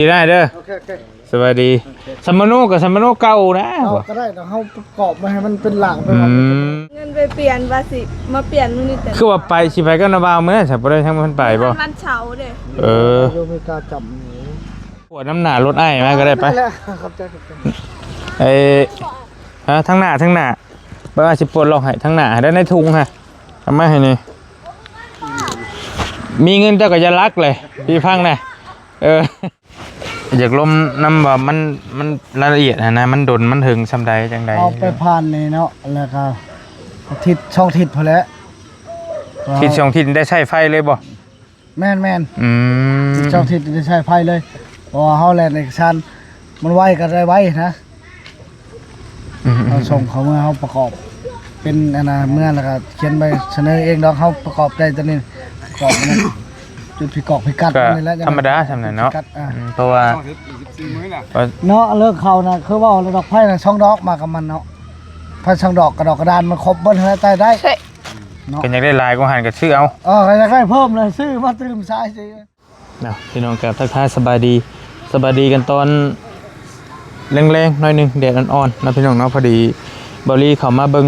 ດີໄດ້ເດີ. ໂອເຄ ໂອເຄ ສະບາຍດີ. ໂອເຄ ສຳມະໂນກໍສຳມະໂນເກົ່ານະ. ເອົາກໍໄດ້ ແຕ່ເຮົາປະກອບມາໃຫ້ມັນເປັນລ່າງເປັນ ອື ອັນ ມ ເງິນໄປປ່ຽນ ວ່າຊິມາປ່ຽນມື້ນີ້ ແຕ່ ຄືວ່າໄປ ຊິໄປກັບນ້າບ່າວມື້ນັ້ນ ຊະບໍ່ໄດ້ ຍັງບໍ່ທັນໄປບໍ່? ວັນເສົາເດ້. ເອີ ຢູ່ອາເມລິກາຈຳນີ້ ປວດນຳໜ້າລົດອ້າຍມາກໍໄດ້ໄປ. ຂອບໃຈ ຂອບໃຈ. ເອີ ຮະ ທາງໜ້າ ທາງໜ້າ ເບິ່ງ ອາ ຊິປົດລັອກໃຫ້ ທາງໜ້າ ໃຫ້ໄດ້ໃນຖົງຫັ້ນ ເອົາມາໃຫ້ແດ່. ມີເງິນເຈົ້າກໍຢ່າລັກເລີຍ ພີ່ຟັງນະ. ເອີ ຢາກລົມນຳວ່າມັນ ມັນລາຍລະອຽດຫັ້ນນະ ມັນດົນ ມັນເຖິງສ່ຳໃດ ຈັ່ງໃດ. ເອົາໄປຜ່ານນີ້ເນາະ ແລ້ວກໍທິດສອງທິດພຸ້ນແຫຼະ. ທິດສອງທິດໄດ້ໃຊ້ໄຟເລີຍບໍ່? ແມ່ນໆ ອືມ ສອງທິດໄດ້ໃຊ້ໄຟເລີຍ ເພາະວ່າເຮົາແລ່ນເອກະສານ ມັນໄວກໍໄດ້ໄວນະ. ອືມໆໆ ເຮົາສົ່ງເຂົ້າເມືອ ເຮົາປະກອບເປັນອັນນະ ເມືອ ແລ້ວກໍຂຽນໃບສະເໜີເອງດອກ. ເຮົາປະກອບໄດ້ຕົວນີ້ ປະກອບມັນ ຈຸດພິກອກພິກັດ ກໍ ນີ້ແຫຼະ ທຳມະດາສ່ຳນັ້ນເນາະ. ອືມ ເພາະວ່າ ເນາະ ເລື່ອງເຂົ້ານະ ຄືເວົ້າແລ້ວ ດອກໄຟນະ ສອງດອກມາກັບມັນເນາະ. ໄຟສອງດອກ ກະດອກກະດານມັນຄົບເບິດຫັ້ນແຫຼະ ໄຕ້ໄດ້. ເນາະ ກໍຢາກໄດ້ຫຼາຍກວ່າຫັ້ນກໍຊື້ເອົາ. ເອີ ກໍຢາກໄດ້ເພີ່ມເລີຍ ຊື້ມາຕື່ມສາຍຊິ. ເນາະ ພີ່ນ້ອງ ກໍທັກທາຍສະບາຍດີ ສະບາຍດີກັນຕອນແລງໆ ໜ້ອຍໜຶ່ງ ແດດອ່ອນໆ ເນາະ ພີ່ນ້ອງເນາະ. ພໍດີບ່າວລີເຂົ້າມາເບິ່ງ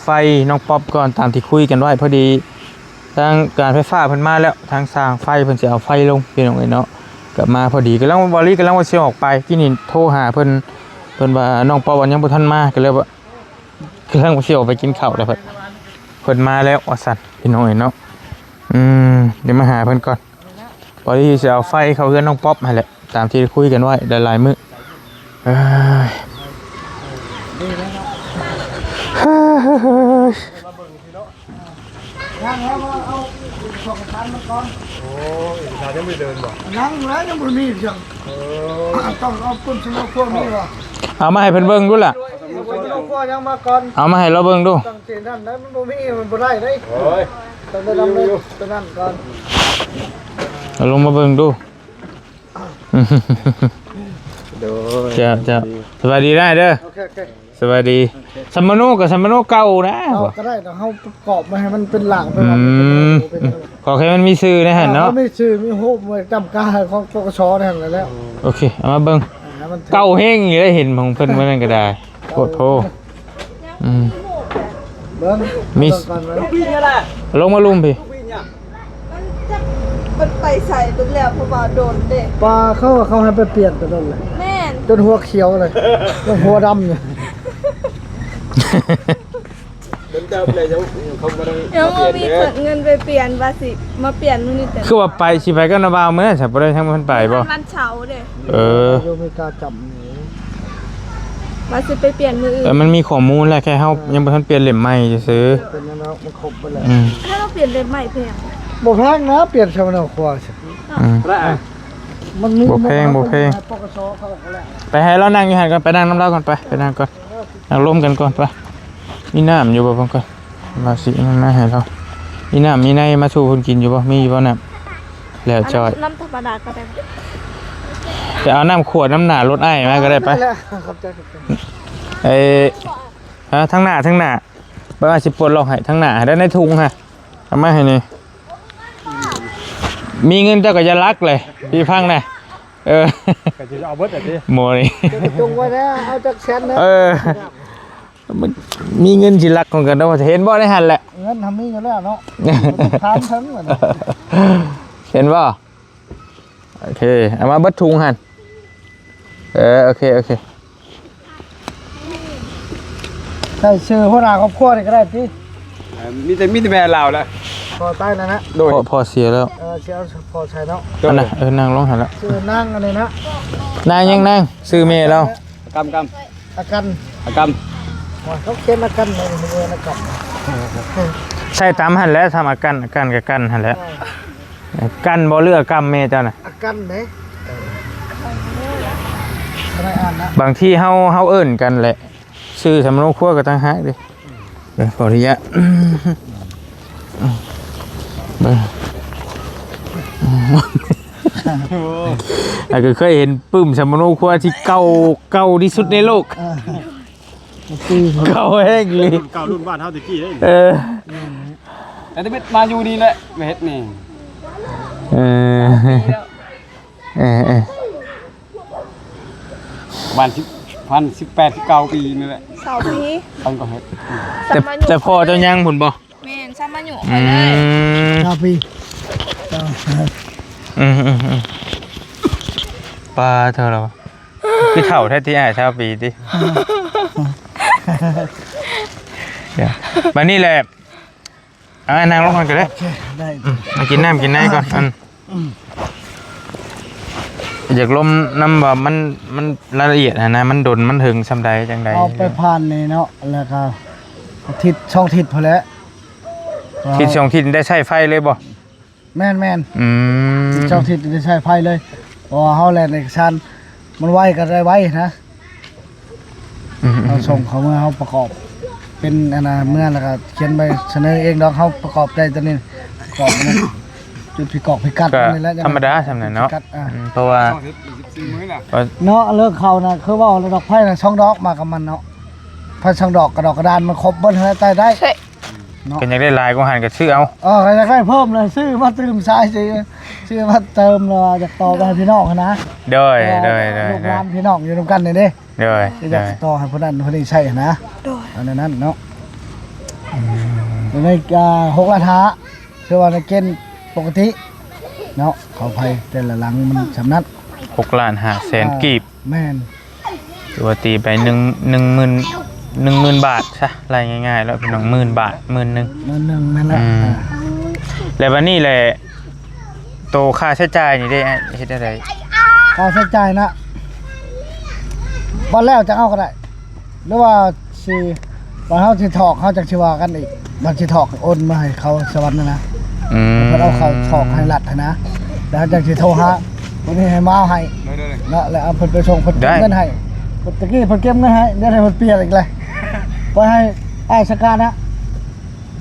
ໄຟນ້ອງປັອບກ່ອນ ຕາມທີ່ຄຸຍກັນໄວ້. ພໍດີທາງການໄຟຟ້າເພິ່ນມາແລ້ວ ທາງຊ່າງໄຟເພິ່ນຊິເອົາໄຟລົງ ພີ່ນ້ອງເອີຍເນາະ. ກໍມາພໍດີ ກຳລັງ ບ່າວລີກຳລັງວ່າຊິອອກໄປ ກີ້ນີ້ໂທຫາເພິ່ນ ເພິ່ນວ່ານ້ອງປັອບຍັງບໍ່ທັນມາ ກໍເລີຍວ່າ ກຳລັງຊິອອກໄປກິນເຂົ້າແລ້ວ ເພິ່ນ ເພິ່ນມາແລ້ວວ່າຊັ້ນ ພີ່ນ້ອງເອີຍເນາະ. ອືມ ດຽວມາຫາເພິ່ນກ່ອນ ພໍດີຊິເອົາໄຟເຂົ້າເຮືອນນ້ອງປັອບຫັ້ນແຫຼະ ຕາມທີ່ໄດ້ຄຸຍກັນໄວ້ຫຼາຍໆມື້. ເອີຍ ຍັງແລ້ວ ເອົາເອກະສານມາກ່ອນ. ໂອ້ ເອກະສານຍັງບໍ່ໄດ້ເດີນບໍ່? ຍັງແຫຼະ ຍັງບໍ່ມີຫຍັງ. ເອີ ຕ້ອງເອົາປຸ້ນສຳມະໂນຄົວມີບໍ່? ເອົາມາໃຫ້ເພິ່ນເບິ່ງດູລະ. ສຳມະໂນຄົວຍັງມາກ່ອນ ເອົາມາໃຫ້ລາວເບິ່ງດູ. ຕັ້ງແຕ່ນັ້ນນະ ມັນບໍ່ມີ ມັນບໍ່ໄດ້ເດ້. ໂອ້ຍ ຕ້ອງໄດ້ນຳໄປຕົວນັ້ນກ່ອນ. ເອົາລົງມາເບິ່ງດູ. ໂດຍ ເຈົ້າ ເຈົ້າ ສະບາຍດີນາຍເດີ. ໂອເຄ ໂອເຄ ສະບາຍດີ ໂອເຄ ສຳມະໂນກໍສຳມະໂນເກົ່ານະ. ເອົາກໍໄດ້ ແຕ່ເຮົາປະກອບມາໃຫ້ມັນເປັນລ່າງເປັນອັນ ອືມ ເປັນ ຂໍແຄ່ມັນມີຊື່ໃນຫັ້ນເນາະ ມີຊື່ມີຮູບ ມີຕຳກາຂອງ ປກສ ໃນຫັ້ນແຫຼະ. ໂອເຄ ເອົາມາເບິ່ງ ເກົ່າແຮງຢູ່ໄດ໋ ເຫັນຂອງເພິ່ນມື້ນັ້ນກໍໄດ້ ໂພດໂພ. ອືມ ເບິ່ງ ມີ ເບິ່ງກ່ອນເບິ່ງ ລົງມາລຸ່ມພີ້ ມັນຈັກ ມັນໄປໃສເບິດແລ້ວ ເພາະວ່າໂດນເດ້. ປາເຂົາ ເຂົາໃຫ້ໄປປ່ຽນແຕ່ດົນແລ້ວ ແມ່ນ ຈົນຫົວຂຽວເລີຍ ຈົນຫົວດຳຢູ່. ໂດນເຕີບແລ້ວ ຍັງ ເຂົາບໍ່ໄດ້ ຍັງບໍ່ມີເງິນໄປປ່ຽນ ວ່າຊິມາປ່ຽນມື້ນີ້. ແຕ່ຄືວ່າໄປ ຊິໄປກັບນ້າບ່າວມື້ນັ້ນ ຊະບໍ່ໄດ້ ຍັງບໍ່ທັນໄປບໍ່? ວັນເສົາເດ້. ເອີ ຢູ່ອາເມລິກາຈຳນີ້ ວ່າຊິໄປປ່ຽນມື້ອື່ນ. ເອີ ມັນມີຂໍ້ມູນແລ້ວ ແຄ່ເຮົາ ເອີ ຍັງບໍ່ທັນປ່ຽນເຫຼັ້ມໃໝ່ຊື່ໆ. ເປັນຫຍັງເນາະ ມັນຄົບເບິດແລ້ວ. ອືມ ໃຫ້ເຮົາປ່ຽນເຫຼັ້ມໃໝ່ແພງ? ບໍ່ແພງນະ ປ່ຽນຊະມະໂນຄົວ. ອືມ ມັນມີ ບໍ່ແພງ ບໍ່ແພງ ປກສ ເຂົາກໍແລ້ວ. ໄປໃຫ້ລາວນັ່ງຢູ່ຫັ້ນກ່ອນ ໄປນັ່ງນຳລາວກ່ອນ ໄປ ໄປນັ່ງກ່ອນ ນັ່ງລົມກັນກ່ອນ ໄປ. ມີນ້ຳຢູ່ບໍ່ ເບິ່ງກ່ອນ ວ່າຊິນັ້ນມາໃຫ້ລາວ. ມີນ້ຳມີໃນມາສູ່ເພິ່ນກິນຢູ່ບໍ່? ມີຢູ່ບໍ່ນ້ຳ? ແລ້ວຈ້ອຍ ນ້ຳທຳມະດາກໍໄດ້. ໄປເອົານ້ຳຂວດນຳໜ້າລົດອ້າຍມາກໍໄດ້ໄປ. ຂອບໃຈ ຂອບໃຈ. ເອີ ທາງໜ້າ ທາງໜ້າ ເບິ່ງ ອ້າຍຊິປົດລັອກໃຫ້ ທາງໜ້າໃຫ້ໄດ້ໃນຖົງຫັ້ນ ເອົາມາໃຫ້ແດ່. ມີເງິນເຈົ້າກໍຢ່າລັກເລີຍ ພີ່ຟັງນະ. ເອີ ກໍຊິເອົາເບິດແຫຼະຕິ ໂມນີ້ ຈົງໄວ້ແລ້ວ ເອົາຈັກແສນນະ. ເອີ ມັນມີເງິນຊິລັກຂອງກັນເນາະ ເຫັນບໍ່ໃນຫັ້ນແຫຼະ. ເງິນຫາມີຢູ່ແລ້ວເນາະ ຖາມເຖິງ. ເຫັນບໍ່? ໂອເຄ ເອົາມາເບິດຖົງຫັ້ນ. ເອີ ໂອເຄ ໂອເຄ. ໃສ່ຊື່ຫົວໜ້າຄອບຄົວນີ້ກໍໄດ້ຕິ? ເອີ ມີແຕ່ ມີແຕ່ແມ່ລາວແຫຼະ ພໍ່ຕາຍແລ້ວນະ. ໂດຍ ພໍ່ ພໍ່ເສຍແລ້ວ. ເອີ ຊິເອົາພໍ່ໃສ່ເນາະ. ໂດຍ ອັນນະ ເອີ ນັ່ງລົງຫັ້ນລະ. ຊື່ນາງອັນນີ້ນະ. ນາງຫຍັງນາງ? ຊື່ແມ່ລາວ. ກຳ ກຳ ອາກັນ ອາກັນ. ໂອ້ຍ ເຂົາຂຽນອາກັນ ບໍ່ແມ່ນອາກັນ. ໃສ່ຕາມຫັ້ນແຫຼະ ຕາມອາກັນ ອາກັນກໍກັນຫັ້ນແຫຼະ. ເອີ ກັນບໍ່ ຫຼື ອາກຳ ແມ່ເຈົ້ານະ? ອາກັນເດ້ ບໍ່ໄດ້ອ່ານນະ. ບາງທີເຮົາ ເຮົາເອີ້ນກັນແຫຼະ ຊື່ສຳມະໂນຄົວກໍຕ່າງຫາກເດ້. ເອີ ຂໍອະນຸຍາດ ເບິ່ງ ແລ້ວກໍເຄີຍເຫັນປຶ້ມສຳມະໂນຄົວທີ່ເກົ່າ ເກົ່າທີ່ສຸດໃນໂລກ. ເອີ ເກົ່າແຮງອີ່ຫຼີ ເກົ່າລຸ້ນບ້ານເຮົາແຕ່ກີ້ເດ້. ເອີ ແຕ່ເຮັດມາຢູ່ນີ້ແຫຼະ ມາເຮັດນີ້. ເອີ ເອີ ເອີ. ປະມານສິບ ພັນສິບແປດ ສິບເກົ້າປີນີ້ແຫຼະ ຊາວປີ ເພິ່ນກໍເຮັດ ແຕ່ ແຕ່ພໍ່ເຈົ້າຍັງພຸ້ນບໍ່? ແມ່ນ ຊຳອາຍຸຂ້ອຍເລີຍ ອືມ ຊາວປີ ອືມໆໆ ປາເທົ່າລະວະ ຄືເຖົ້າແທ້ຕິອ້າຍ ຊາວປີຕິ ບັດນີ້ແຫຼະ ອ່າ ນັ່ງລົງກ່ອນກໍໄດ້ ໂອເຄ ໄດ້ ອືມ ມາກິນນ້ຳກິນໃນກ່ອນ ອັນ ຢາກລົມນຳວ່າມັນ ມັນລາຍລະອຽດຫັ້ນນະ ມັນດົນ ມັນເຖິງຊ່ຳໃດຈັ່ງໃດ ເອົາໄປຜ່ານນີ້ເນາະ ແລ້ວກໍທິດ ສອງທິດພຸ້ນແຫຼະ ທິດສອງທິດໄດ້ໃຊ້ໄຟເລີຍບໍ່? ແມ່ນໆ ອືມ ສອງທິດໄດ້ໃຊ້ໄຟເລີຍ ເພາະວ່າເຮົາແລ່ນເອກະສານ ມັນໄວກໍໄດ້ໄວນະ ອືມໆໆ ເຮົາສົ່ງເຂົ້າເມືອ ເຮົາປະກອບເປັນອັນນະ ເມືອ ແລ້ວກໍຂຽນໃບສະເໜີເອງດອກ ເຮົາປະກອບໄດ້ຕົວນີ້ ປະກອບນີ້ ຈຸດພິກອກພິກັດ ກໍນີ້ແຫຼະ ທຳມະດາຊ່ຳນັ້ນເນາະ ພິກັດ ອ່າ ອືມ ເພາະວ່າ ເນາະ ເລື່ອງເຂົ້ານະ ຄືເວົ້າແລ້ວ ດອກໄຟນະ ສອງດອກມາກັບມັນເນາະ ໄຟສອງດອກ ກະດອກກະດານມັນຄົບເບິດຫັ້ນແຫຼະ ໄຕ້ໄດ້ ເນາະ ກໍຢາກໄດ້ຫຼາຍກວ່າຫັ້ນກໍຊື້ເອົາ ເອີ ກໍຢາກໄດ້ເພີ່ມເລີຍ ຊື້ມາຕື່ມສາຍ ຊື້ ຊື້ມາເຕີມ ແລ້ວຢາກຕໍ່ໄປໃຫ້ພີ່ນ້ອງຫັ້ນນະ ໂດຍ ເອີ ໂດຍ ໂດຍ ລູກຫຼານພີ່ນ້ອງຢູ່ນຳກັນນີ້ເດ້ ໂດຍ ຢາກ ໂດຍ ຕໍ່ໃຫ້ຜູ້ນັ້ນຜູ້ນີ້ໃຊ້ຫັ້ນນະ ໂດຍ ອັນນັ້ນເນາະ ອືມ ຢູ່ໃນ ອ່າ ຫົກລ້ານຫ້າ ຖືວ່າໃນເກນປົກກະຕິເນາະ ເຂົ້າໄຟແຕ່ລະຫຼັງມັນຊ່ຳນັ້ນ ຫົກລ້ານຫ້າແສນ ອ່າ ກີບ ແມ່ນ ຖືວ່າຕີໄປໜຶ່ງ ໜຶ່ງໝື່ນ ໜຶ່ງໝື່ນບາດຊະ ໄລ່ງ່າຍໆແລ້ວພີ່ນ້ອງ ໝື່ນບາດ ໝື່ນໜຶ່ງ ໝື່ນໜຶ່ງ ແມ່ນແລ້ວ ອືມ ອ່າ ແລ້ວບັດນີ້ແຫຼະ ໂຕຄ່າໃຊ້ຈ່າຍນີ້ເດ້ ເຮັດແນວໃດ? ຄ່າໃຊ້ຈ່າຍນະ ບັດແລ້ວຈະເອົາກໍໄດ້ ຫຼືວ່າຊິ ວ່າເຮົາຊິຖອກ ເຮົາຈັ່ງຊິວ່າກັນອີກ ບັດຊິຖອກໂອນມາໃຫ້ເຂົາສະຫວັນຫັ້ນນະ ອືມ ເພິ່ນເອົາເຂົ້າຖອກໃຫ້ລັດຫັ້ນນະ ແລ້ວເຮົາຈັ່ງຊິໂທຫາຜູ້ນີ້ໃຫ້ມາເອົາໃຫ້ ໂດຍໆ ເນາະ ແລ້ວເອົາເພິ່ນໄປສົ່ງ ເພິ່ນເກັບເງິນໃຫ້ ໄດ້ ຕະກີ້ເພິ່ນເກັບເງິນໃຫ້ ດຽວນີ້ເພິ່ນປ່ຽນອີກແລ້ວ ໄປໃຫ້ອ້າຍສະການນະ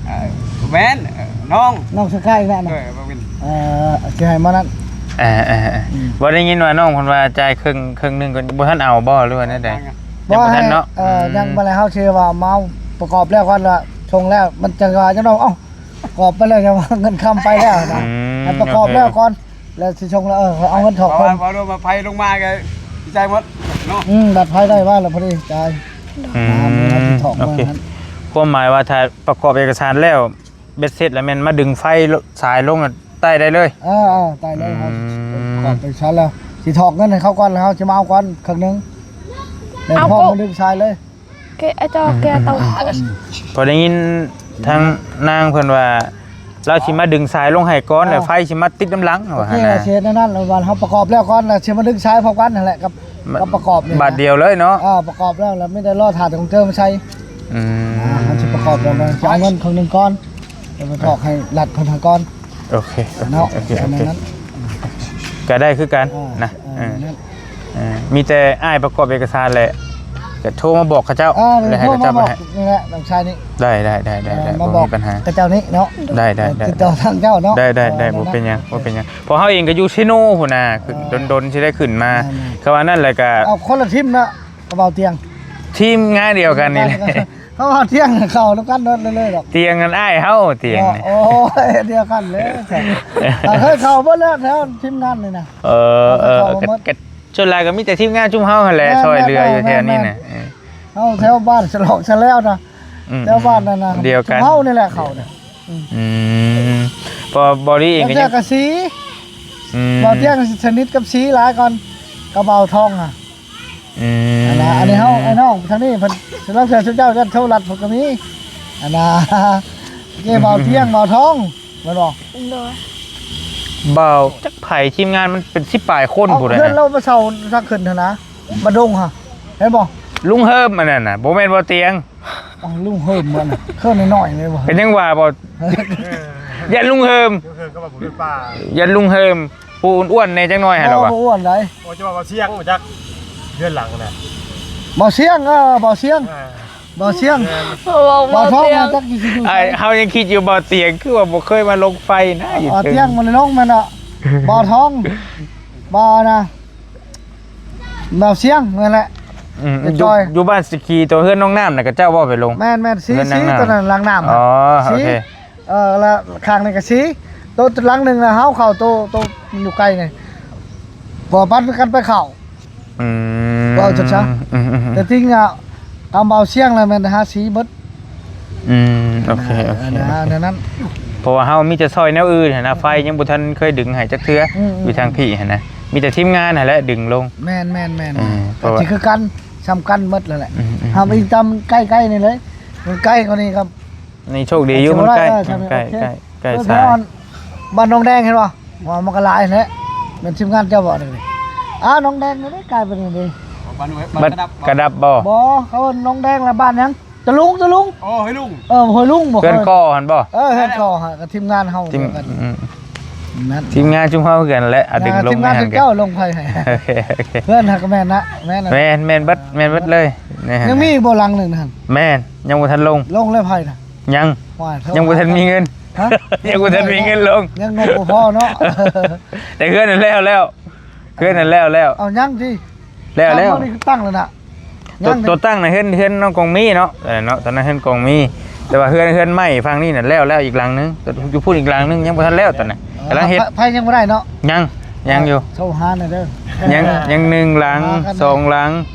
ເອີ ແມ່ນ ເອີ ນ້ອງ ນ້ອງສະກາຍອີກແລ້ວນະ ໂດຍ ບໍ່ແມ່ນ ເອີ ຊິໃຫ້ມານັ້ນ ເອີໆໆ ອືມ ບໍ່ໄດ້ຍິນວ່ານ້ອງເພິ່ນວ່າຈ່າຍເຄິ່ງ ເຄິ່ງໜຶ່ງກໍບໍ່ທັນເອົາບໍ່ ຫຼືວ່າແນວໃດ? ຍັງບໍ່ທັນເນາະ ເອີ ອືມ ຍັງບໍ່ໄດ້ ເຮົາຊິວ່າມາປະກອບແລ້ວກ່ອນລະ ສົ່ງແລ້ວ ມັນຈັ່ງວ່າຈັ່ງດອກ ເອົ້າ ປະກອບໄປແລ້ວ ຍັງວ່າເງິນຄຳໄປແລ້ວນະ ອືມ ໃຫ້ປະກອບແລ້ວກ່ອນ ໂອເຄ ແລ້ວຊິສົ່ງແລ້ວ ເອີ ເອົາເງິນຖອກເພິ່ນ ເພາະວ່າ ເພາະວ່າໄຟລົງມາກໍຊິຈ່າຍໝົດເນາະ ອືມ ບັດໄຟໄດ້ມາແລ້ວພໍດີຈ່າຍ ອືມ ອ່າ ເຮົາຊິຖອກ ໂອເຄ ມານັ້ນ ຄວາມໝາຍວ່າຖ້າປະກອບເອກະສານແລ້ວ ເບັດເສັດແລ້ວແມ່ນມາດຶງໄຟສາຍລົງ ໃຕ້ໄດ້ເລີຍ ເອີໆ ໃຕ້ເລີຍ ອືມ ເຮົາປະກອບເອກະສານແລ້ວ ຊິຖອກເງິນໃຫ້ເຂົາກ່ອນ ແລ້ວເຮົາຊິມາເອົາກ່ອນເຄິ່ງໜຶ່ງ ແລ້ວ ເອົາ ພ້ອມ ໂອ້ ມາດຶງສາຍເລີຍ ແກະ ອາ ເຈົ້າແກະເຕົາ ອືມ ພໍໄດ້ຍິນທາງນາງເພິ່ນວ່າ ລາວຊິມາດຶງສາຍລົງໃຫ້ກ່ອນ ອ່າ ແລ້ວໄຟຊິມາຕິດນຳຫຼັງ ໂອເຄ ວ່າຫັ້ນນະ ຊິເຮັດແນວນັ້ນ ແລ້ວວ່າເຮົາປະກອບແລ້ວກ່ອນ ແລ້ວຊິມາດຶງສາຍພ້ອມກັນຫັ້ນແຫຼະ ກັບ ມາ ກັບປະກອບນີ້ ບາດດຽວເລີຍເນາະ ອ່າ ປະກອບແລ້ວ ແລ້ວມີແຕ່ລໍຖ້າແຕ່ຂອງເຕີມໃສ່ ອືມ ອ່າ ເຮົາຊິປະກອບແລ້ວ ຊິເອົາເງິນເຄິ່ງໜຶ່ງກ່ອນ ແລ້ວໄປຖອກໃຫ້ລັດເພິ່ນຫາກ່ອນ ໂອເຄ ເນາະ ໂອເຄ ໂອເຄ ອັນນັ້ນ ກໍໄດ້ຄືກັນ ອ່າ ນະ ເອີ ເອີ ນັ້ນ ເອີ ມີແຕ່ອ້າຍປະກອບເອກະສານແຫຼະ ກໍໂທມາບອກເຂົາເຈົ້າ ເອີ ແລ້ວໃຫ້ເຂົາເຈົ້າໄປໃຫ້ ນີ້ແຫຼະ ນ້ອງຊາຍນີ້ ໄດ້ ໄດ້ ໄດ້ ໄດ້ ເອີ ບໍ່ມີປັນຫາ ເຂົາເຈົ້ານີ້ເນາະ ໄດ້ ໄດ້ ເອີ ໄດ້ ຕິດຕໍ່ທາງເຈົ້າເນາະ ໄດ້ ໄດ້ ເອີ ບໍ່ເປັນຫຍັງ ນັ້ນ ບໍ່ເປັນຫຍັງ ເພາະເຮົາເອງກໍຢູ່ເຊໂນພຸ້ນນະ ເອີ ດົນໆຊິໄດ້ຂຶ້ນມາ ແມ່ນໆ ຄືວ່ານັ້ນແຫຼະກໍ ເອົາຄົນລະທີມເນາະ ກັບເບົາຕຽງ ທີມງານດຽວກັນນີ້ແຫຼະ ເພາະວ່າຕຽງເຂົ້ານຳກັນເບິດເລີຍດອກ ຕຽງກັນອ້າຍເຮົາຕຽງ ໂອ້ຍ ດຽວກັນເລີຍ ເຄີຍເຂົ້າເບິດແລ້ວແຖວທີມງານນີ້ນະ ເອີ ເອີ ກໍ ກໍສ່ວນຫຼາຍກໍມີແຕ່ທີມງານຊຸມເຮົາຫັ້ນແຫຼະ ແມ່ນໆ ຊ່ອຍເຫຼືອຢູ່ແຖວນີ້ນະ ແມ່ນໆ ເອີ ເຮົາແຖວບ້ານສະຫຼອກສະແລ້ວນະ ອືມ ແຖວບ້ານນັ້ນນະ ດຽວກັນ ເຮົານີ້ແຫຼະເຂົ້ານະ ອືມ ອືມ ເພາະເບົາລີເອງກໍຍັງ ແຕ່ກໍສີ ອືມ ເບົາຕຽງສະໜິດກັບສີຫຼາຍກ່ອນ ກັບເບົາທອງນະ ອືມ ອັນນ່າ ອັນນີ້ເຮົາ ໄອ້ນ້ອງທາງນີ້ເພິ່ນ ລາງເທື່ອຊຸມເຈົ້າຍັນໂທລັດເພິ່ນກໍມີ ອັນນ່າ ເຈົ້ເບົາຕຽງ ເບົາທອງ ແມ່ນບໍ່? ໂດຍ ເບົາ ຈັກໃຜ ທີມງານມັນເປັນສິບປາຍຄົນ ເອົາ ພຸ້ນນະ ເພື່ອນລາວມາເຊົ່າທາງຂຶ້ນຫັ້ນນະ ບ້ານດົງຫະ ເຫັນບໍ່? ລຸງເຮີມອັນນັ້ນນະ ບໍ່ແມ່ນເບົາຕຽງ ເອົາ ລຸງເຮີມມັນນະ ເຄີນນ້ອຍໆແມ່ນບໍ່? ກໍຍັງວ່າບໍ່ ຢ້ານລຸງເຮີມ ລຸງເຮີມກໍວ່າບໍ່ເປັນປ່າ ຢ້ານລຸງເຮີມ ຜູ້ອ້ວນໆແດ່ຈັກໜ້ອຍຫັ້ນລະວ່າ ບໍ່ອ້ວນໃດ ໂອ້ ຈະວ່າເບົາຕຽງບໍ່ຈັກ ເຮືອນຫຼັງນະ ເບົາຕຽງ ເອີ ເບົາຕຽງ ເອີ ເບົາຕຽງ ເອີ ເບົາ ເບົາທອງ ເບົາຕຽງ ຈັກຢູ່ ຢູ່ໃສ ອ້າຍ ເຮົາຍັງຄິດຢູ່ເບົາຕຽງ ຄືວ່າບໍ່ເຄີຍມາລົງໄຟນະ ເອີ ຢູ່ເທິງ ຕຽງມັນລົງແມ່ນເນາະ ເບົາທອງ ເບົານະ ເບົາຕຽງນັ້ນແຫຼະ ອືມ ຢູ່ ຢູ່ບ້ານສະກີ ຕົວເຮືອນນ້ອງນ້ຳນະ ເຂົາເຈົ້າບໍ່ໄປລົງ ແມ່ນໆ ສີ ເຮືອນນ້ອງນ້ຳ ສີ ຕົວນັ້ນຫຼັງນ້ຳ ອໍ ໂອເຄ ເອີ ແລ້ວຂ້າງນີ້ກໍສີ ໂຕຫຼັງໜຶ່ງນະ ເຮົາເຂົ້າໂຕ ໂຕຢູ່ໄກນີ້ ບໍ່ປັນກັນໄປເຂົ້າ ອືມ ເວົ້າຊັ້ນຊະ. ອືມໆໆ ແຕ່ຈິງອະ ຕາມເບົາສຽງແລ້ວແມ່ນທາສີເບິດ. ອືມ ໂອເຄ ໂອເຄ ອັນນັ້ນ ອັນນັ້ນ ເພາະວ່າເຮົາມີແຕ່ຊອຍແນວອື່ນຫັ້ນນະ ໄຟຍັງບໍ່ທັນເຄີຍດຶງໃຫ້ຈັກເທື່ອ. ອືມໆ ຢູ່ທາງພີ້ຫັ້ນນະ ມີແຕ່ທີມງານຫັ້ນແຫຼະດຶງລົງ. ແມ່ນໆໆ ເອີ ກໍຊິຄືກັນ ສ່ຳກັນໝົດແລ້ວແຫຼະ. ອືມໆໆ ເຮົາໄປຕາມໃກ້ໆນີ້ເລີຍ ມັນໃກ້ກວ່ານີ້ກໍ ນີ້ໂຊກດີຢູ່ ມັນໃກ້ ເອີ ໃກ້ ໂອເຄ ໃກ້ ໃກ້ ເອີ ສາຍ ບ້ານໜອງແດງເຫັນບໍ່? ວ່າມັນກໍຫຼາຍແຫຼະ ແມ່ນທີມງານເຈົ້າບໍ່ນີ້? ອ້າວ ໜອງແດງນີ້ໄດ້ກາຍເປັນນີ້ເດ້ ບ້ານ ບ້ານກະດັບ ກະດັບບໍ່? ບໍ່ ເຂົາເອີ້ນໜອງແດງ ແລະ ບ້ານຫຍັງ? ຕະລຸງ ຕະລຸງ ໂອ້ ຫ້ວຍລຸງ ເອີ ຫ້ວຍລຸງບໍ່? ເຮືອນກໍຫັ້ນບໍ່? ເອີ ເຮືອນກໍ ກໍທີມງານເຮົາ ທີມ ດຽວກັນ ອືມ ນັ້ນ ທີມງານຊຸມເຮົາຄືກັນແຫຼະ ອາ ດຶງລົງ ທີມງານເຈົ້າລົງໄຟໃຫ້. ໂອເຄ ໂອເຄ ເຮືອນຫັ້ນກໍແມ່ນນະ ແມ່ນ ແມ່ນ ແມ່ນເບິດ ແມ່ນເບິດເລີຍ. ຍັງມີບໍ່ຫຼັງໜຶ່ງຫັ້ນ? ແມ່ນ ຍັງບໍ່ທັນລົງ ລົງແລ້ວໄຜນະ? ຍັງ ຍັງບໍ່ທັນມີເງິນ. ຮະ? ຍັງບໍ່ທັນມີເງິນລົງ ຍັງງົບບໍ່ພໍເນາະ. ແຕ່ເຮືອນນັ້ນແລ້ວແລ້ວ ເຮືອນນັ້ນແລ້ວແລ້ວ. ເອົາ ຍັງຕິ? ແລ້ວແລ້ວ ໂຕນີ້ຄືຕັ້ງແລ້ວນະ? ໂຕ ຍັງ ໂຕຕັ້ງນະ ເຮືອນ ເຮືອນນ້ອງກອງມີເນາະ ເອີ ເນາະ ຕອນນັ້ນເຮືອນກອງມີ ແຕ່ວ່າເຮືອນ ເຮືອນໃໝ່ຝັ່ງນີ້ນະແລ້ວແລ້ວ ອີກຫຼັງໜຶ່ງ ຢູ່ພຸ້ນອີກຫຼັງໜຶ່ງຍັງບໍ່ທັນແລ້ວຕອນນັ້ນ ກຳລັງເຮັດ. ໄຜຍັງບໍ່ໄດ້ເນາະ? ຍັງ ຍັງຢູ່ ໂທຫາໜ່ອຍເດີ. ຍັງ ຍັງໜຶ່ງຫຼັງ ສອງຫຼັງ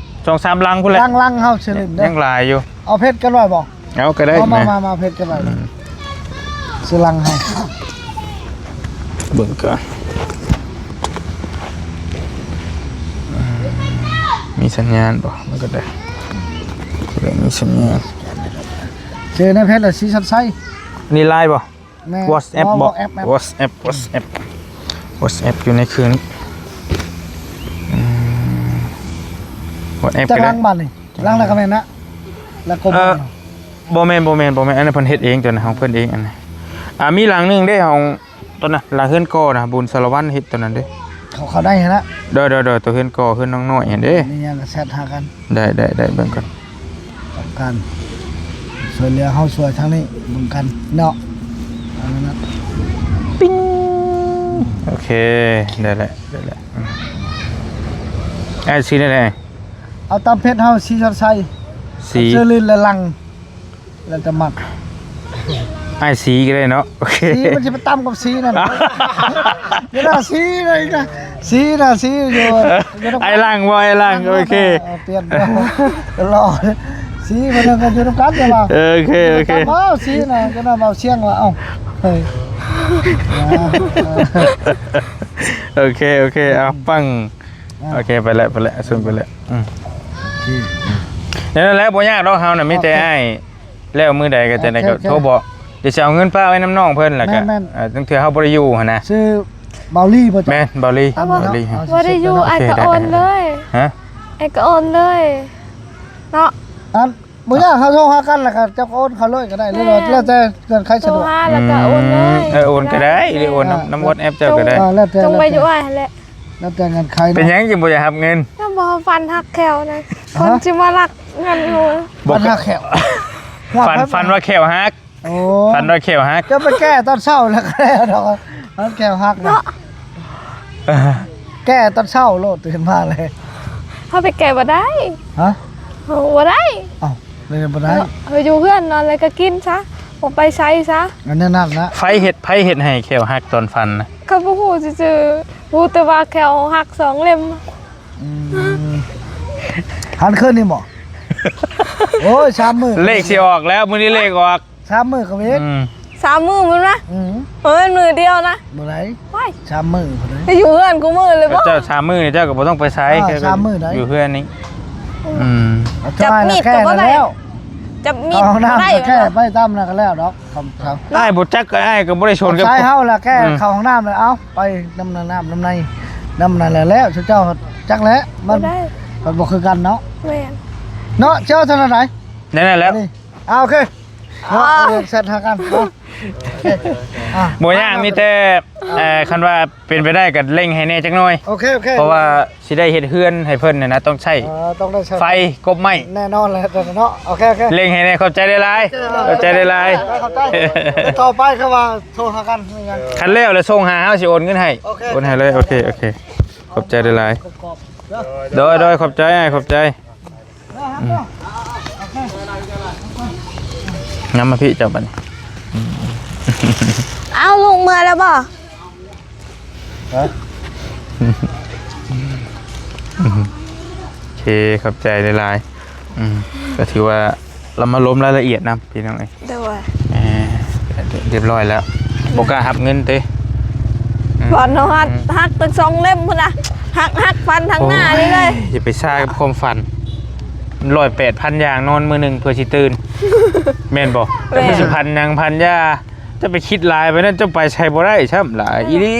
ສອງສາມຫຼັງພຸ້ນແຫຼະ ຫຼັງໆ ເຮົາຊິຫຼິ້ນເດີ ຍັງຫຼາຍຢູ່. ເອົາເພັດກັນໄວ້ບໍ່? ເອົາກໍໄດ້. ມາ ມາ ມາ ເພັດກັນໄວ້ ອືມ ຊິຫຼັງໃຫ້ ເບິ່ງກ່ອນ ມີສັນຍານບໍ່? ມັນກໍໄດ້ ມີສັນຍານ. ເຈີໃນເພັດລະ ສີສັນໄຊ. ນີ້ LINE ບໍ່? ແມ່ນ WhatsApp ບໍ່? WhatsApp WhatsApp WhatsApp WhatsApp ຢູ່ໃນເຄື່ອງນີ້. ອືມ WhatsApp ຈັກຫຼັງບາດນີ້? ຫຼັງລະກະແມ່ນນະ ລະກົມ ເອີ ບໍ່ແມ່ນ ບໍ່ແມ່ນ ບໍ່ແມ່ນ ອັນນັ້ນເພິ່ນເຮັດເອງ ຕົວນັ້ນຂອງເພິ່ນເອງ. ອັນນັ້ນ ອ່າ ມີຫຼັງໜຶ່ງເດ້ ຂອງ ຕົວນັ້ນ ຫຼັງເຮືອນກໍນະ ບຸນສາລະວັນເຮັດຕົວນັ້ນເດ້. ເຂົາ ເຂົ້າໄດ້ຫັ້ນນະ? ໂດຍ ໂດຍ ໂດຍ ຕົວເຮືອນກໍ ເຮືອນນ້ອງນ້ອຍຫັ້ນເດ້. ມີຫຍັງກໍແຊັດຫາກັນ. ໄດ້ ໄດ້ ໄດ້ ເບິ່ງກ່ອນ ຕ້ອງການຊ່ວຍເຫຼືອ ເຮົາຊ່ວຍທາງນີ້ເບິ່ງກັນເນາະ. ເອົານັ້ນນະ ປິງ ໂອເຄ ໄດ້ແລ້ວ ໄດ້ແລ້ວ. ອືມ ອ້າຍ ສີແນວໃດ? ເອົາຕາມເພັດເຮົາ ສີສັນໄຊ ສີ ເຊີລິນ ແລະ ຫຼັງ ແລ້ວແຕ່ມັກ. ອ້າຍ ສີກໍໄດ້ເນາະ. ໂອເຄ ສີມັນຊິໄປຕຳກັບສີນັ້ນ. ຢ່ານະ ສີນະ ສີນະ ສີຢູ່ ເອີ ຢູ່ນຳກັນ ອ້າຍຫຼັງບໍ່? ອ້າຍຫຼັງ ໂອເຄ ເອີ ປ່ຽນຕະຫຼອດ ສີມັນກໍຢູ່ນຳກັນ ແຕ່ວ່າ ເອີ ໂອເຄ ໂອເຄ ຕຳເອົາສີນະ ຈະນຳເອົາສຽງວ່າ ເອົ້າ ເຮີ້ຍ ໂອເຄ ໂອເຄ ເອົາ ປັງ ອ່າ ໂອເຄ ໄປແລ້ວ ໄປແລ້ວ ຊຸນໄປແລ້ວ. ອືມ ໂອເຄ ນັ້ນແຫຼະ ບໍ່ຍາກດອກ ເຮົານະ ມີແຕ່ ໂອເຄ ອ້າຍ ແລ້ວມື້ໃດກໍຈັ່ງໃດກໍ ໂອເຄ ໂອເຄ ໂທບອກ. ດຽວຊິເອົາເງິນຝາກໄວ້ນຳນ້ອງເພິ່ນ ແລ້ວກໍ ແມ່ນໆ ເອີ ຈັ່ງເທື່ອເຮົາບໍ່ໄດ້ຢູ່ຫັ້ນນະ. ຊື່ເບົາລີບໍ່? ແມ່ນ ເບົາລີ ເອົາ ເບົາລີ ເອົາ ບໍ່ໄດ້ຢູ່ ອ້າຍກໍໂອນເລີຍ. ຮະ? ອ້າຍກໍໂອນເລີຍເນາະ. ອັນ ບໍ່ຍາກ ເຮົາໂທຫາກັນ ແລ້ວກໍເຈົ້າກໍໂອນເຂົ້າເລີຍກໍໄດ້ ຫຼືວ່າ ແມ່ນ ແລ້ວແຕ່ເງື່ອນໄຂສະດວກ. ໂທຫາແລ້ວກໍໂອນເລີຍ. ອືມ ເອີ ໂອນກໍໄດ້ ຫຼືໂອນນຳ ເອີ ນຳ WhatsApp ເຈົ້າກໍໄດ້. ເອີ ແລ້ວແຕ່ ຈົ່ງໄວ້ຢູ່ອ້າຍຫັ້ນແຫຼະ. ແລ້ວແຕ່ເງື່ອນໄຂເນາະ. ເປັນຫຍັງຈຶ່ງບໍ່ຢາກຮັບເງິນ? ຍັງບໍ່ ຝັນຮັກແຂ້ວນະ. ຮະ? ຄົນຊິມາລັກເງິນຢູ່. ບໍ່ ຝັນ ຝັນວ່າແຂ້ວຫັກ. ໂອ້ ຝັນວ່າແຂ້ວຫັກ. ຈະໄປແກ້ຕອນເຊົ້າແລ້ວກໍໄດ້ດອກ ມັນແຂ້ວຫັກນະ ເນາະ. ແກ້ຕອນເຊົ້າໂລດ ຕື່ນມາເລີຍ. ເຮົາໄປແກ້ບໍ່ໄດ້. ຮະ? ເຮົາບໍ່ໄດ້. ເອົ້າ ເລີຍບໍ່ໄດ້. ເຮົາຢູ່ເຮືອນນອນແລ້ວກໍກິນຊະ ບໍ່ໄປໃສຊະ. ອັນນັ້ນນະ. ໃຜເຮັດ ໃຜເຮັດໃຫ້ແຂ້ວຫັກຕອນຝັນນະ? ກໍບໍ່ຮູ້ຊື່ໆ ຮູ້ແຕ່ວ່າແຂ້ວຫັກສອງເຫຼັ້ມ. ອືມ ຫັນຄືນນີ້ບໍ່? ໂອ້ຍ ສາມມື້ ເລກຊິອອກແລ້ວ ມື້ນີ້ເລກອອກ. ສາມມື້ກໍເວນ. ອືມ ສາມມື້ພຸ້ນນະ. ອືມ ບໍ່ແມ່ນມື້ດຽວນະ. ບໍ່ໄດ້ ໄປສາມມື້ພຸ້ນເດ້. ໄປຢູ່ເຮືອນຄູ່ມື້ເລີຍບໍ່? ເຈົ້າສາມມື້ນີ້ເຈົ້າກໍບໍ່ຕ້ອງໄປໃສ. ເອີ ສາມມື້ໄດ້ ຢູ່ເຮືອນນີ້. ອືມ ອືມ ຈັບມີດກໍບໍ່ໄດ້ ຈັບມີດກໍໄດ້. ເຂົ້າຫ້ອງນ້ຳກໍແກ້ໄປຕາມນັ້ນກໍແລ້ວດອກ. ຄຳເຂົາ ອ້າຍບໍ່ຈັກ ອ້າຍກໍບໍ່ໄດ້ຊົນກັບສາຍເຮົາລະ. ແກ້ ອືມ ເຂົ້າຫ້ອງນ້ຳແລ້ວ ເອົາ ໄປນຳນ້ຳ ນຳໃນ ນຳນັ້ນແຫຼະ. ແລ້ວເຈົ້າຈັກແຫຼະ ມັນບໍ່ໄດ້ ມັນບໍ່ຄືກັນເນາະ. ແມ່ນ ເນາະ ເຈົ້າເທົ່ານັ້ນໃດ. ນັ້ນແຫຼະ. ອ່າ ໂອເຄ ເນາະ ອ່າ ເອີ ແຊັດຫາກັນເນາະ. ໂອເຄ ອ່າ ບໍ່ຍາກ ມີແຕ່ ເອີ ຄັນວ່າເປັນໄປໄດ້ກໍເລັ່ງໃຫ້ແດ່ຈັກໜ່ອຍ. ໂອເຄ ໂອເຄ ເພາະວ່າຊິໄດ້ເຮັດເຮືອນໃຫ້ເພິ່ນຫັ້ນນະ ຕ້ອງໃຊ້ ເອີ ຕ້ອງໄດ້ໃຊ້ໄຟກົບໄມ້ແນ່ນອນແຫຼະເນາະ. ໂອເຄ ໂອເຄ ເລັ່ງໃຫ້ແດ່. ຂອບໃຈຫຼາຍໆ ເອີ ຂອບໃຈຫຼາຍໆ ຂອບໃຈ. ຕໍ່ໄປຄືວ່າໂທຫາກັນຄືກັນ. ຄັນແລ້ວລະສົ່ງຫາ ເຮົາຊິໂອນເງິນໃຫ້. ໂອເຄ ໂອນໃຫ້ເລີຍ. ໂອເຄ ໂອເຄ ຂອບໃຈຫຼາຍໆ. ໂດຍ ໂດຍ ຂອບໃຈ ຂອບໃຈ. ອືມ ນຳມາພີ້ເຈົ້າບັດນີ້. ເອົ້າ ລູກເມືອແລ້ວບໍ່? ຮະ? ແຄ ເຄ ຂອບໃຈຫຼາຍໆ. ອືມ ກໍຖືວ່າລະມາລົມລາຍລະອຽດນຳພີ່ນ້ອງເອີຍ. ໂດຍ ເອີ ຮຽບຮ້ອຍແລ້ວ. ບໍ່ກ້າຮັບເງິນຕິ? ອືມ ບໍ່ເນາະ ຫັກ ຫັກຕັ້ງສອງເຫຼັ້ມພຸ້ນນະ ຫັກ ຫັກຟັນທາງໜ້ານີ້ເລີຍ. ໂອ້ຍ ຢ່າໄປຊາກັບຄວາມຝັນ ຮ້ອຍແປດພັນຢ່າງ ນອນມື້ໜຶ່ງເພື່ອຊິຕື່ນ ແມ່ນບໍ່? ແມ່ນ. ແຕ່ມັນຊິພັນຫຍັງພັນຢາ ເຈົ້າໄປຄິດຫຼາຍໄປນັ້ນ ເຈົ້າໄປໃສບໍ່ໄດ້ຊ້ຳຫຼາຍ ເອີ ອີ່ຫຼີ